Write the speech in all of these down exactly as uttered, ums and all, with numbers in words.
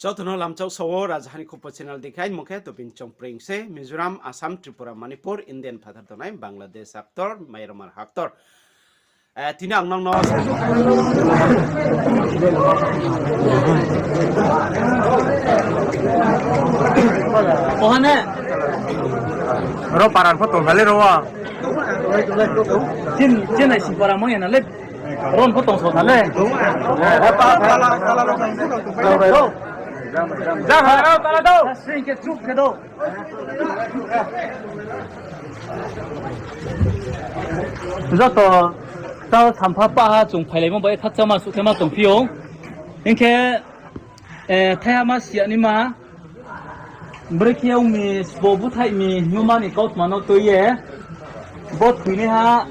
Joto no lamchak sao, Rajaha ni Khupo channel dikhe, aini mung khe Tobin Chongpreng se, Mizoram, Assam, Tripura, Manipur, Indian phathar tongnai, Bangladesh haktor, Myanmar haktor. Eh, tini ang nang no Ohane. Ro paran pho tong thale ro wa. Chin, chin ai si para mo ya na le. Ron pho tong so thale. Ja ha ro tala do. Sing ke chup ke do. Joto tao sampha paha chung phailaimo bai khakchangma suh khe ma tongphi ou. Hing khe, eh, thaiha ma si ya naima, brekhe ong mi, sbo búthaih mi, hingmo ni kautma no tui ye, bo thoinaiha,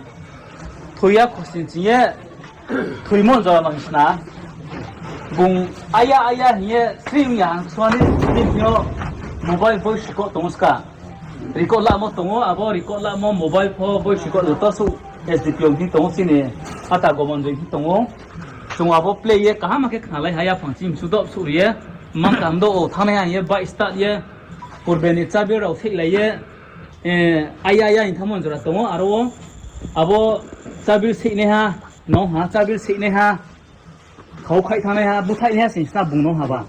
thoi ya khosning ching ye, thoimo jora no hing sna. Bung aya aya hing ye sri ong ya ang suani, bini thing yo mobile voice record tong ou ska. Record lamo tong ou, abo record lamo mobile pho voice record joto suh S D P O thing tong ou chini, ata Gomon Joi thing tong ou. Chung abo play ye kaham khe khnalai ha, yaphang chini msu doh suh ri ye, mang kaham do o thanngnaiha hing ye bike start ye, purbe ni chabil rao seihlai ye, eh, aya aya hing thanngmo jora tong ou, aro wo abo chabil seihnaiha, nung ha chabil seihnaiha, khau khaih thanngnaiha, búthaihnaiha sing sna bung nung ha ba.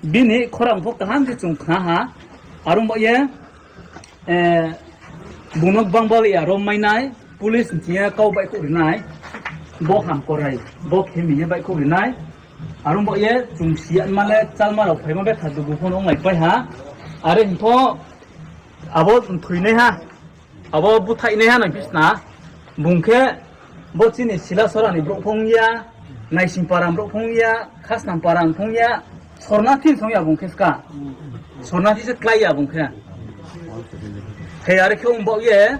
Bini khorang pho kaham se chung khna ha, aro bo ye, eh, bung no gbang bal ya rom mai nai, police ni thing ye kau baihkhouh ri nai, bo hamkorai, bo khe mi ye baihkhouh ri nai, aro bo ye chung si ya ma le chalma rao phaimo betha dugu pho no onglaipai ha, are hing pho abo thoinaiha, abo búthaihnaiha nai phi sna, bung khe bo chini Silasora ni brouh phung ya, Naisingpara ni brouh phung ya, Khasnampara ni phung ya, Sornathi song ya bung khe ska. Sornathi se klái ya bung khe. Khe are khe ong baoh ye,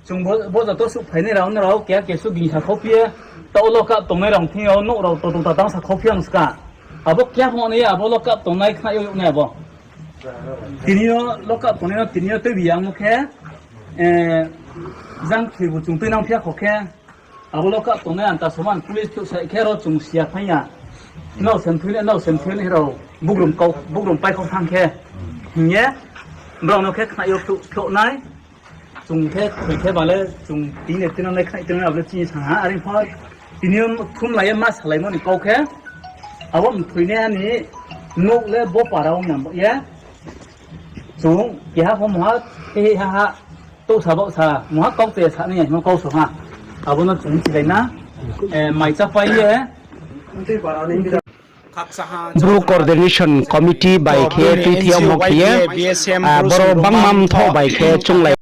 chung bo, bo joto suh phainai rao, nrao keha kesu gingsa khauphi ye, taoh lock up tongnai rao thing yo, nouh rao totong tatang sa khauphi ang ska. Abo keha phung nai ya, abo lock up tongnai khna yo yag nai abo. Tini yo lock up tongnai no tini yo tuibi yangmo khe, eh, jang khibu chung tuinang phiya kho khe, abo lock up tongnai anta soman police thuhsai khe ro chung siya phai ya. Nrao sem thui le, nrao sem thui le rao bugrum kau, bugrum pai kau thanng khe. Hing ye, brao no khe khna yo thuh, thuh nai. Chung khe thoi khe ba le chung tini tuinang nai khna tuinang abo le chini sa ha. Are pho tini yo thumlai ye ma salaimo ni kau khe, abo mthoinaiha ni nouh le bo para ong ya bo ye. Chung keha pho mungha, he ha ha, touhsa baohsa, mungha kau te sa nai ya hingmo kau so ha. Abo no chung chilai na, eh, mai chápai ye. Bru Coordination Committee bai khe tuithiyagmo khe ye, ah, boro bangma mthoh bai khe chunglai.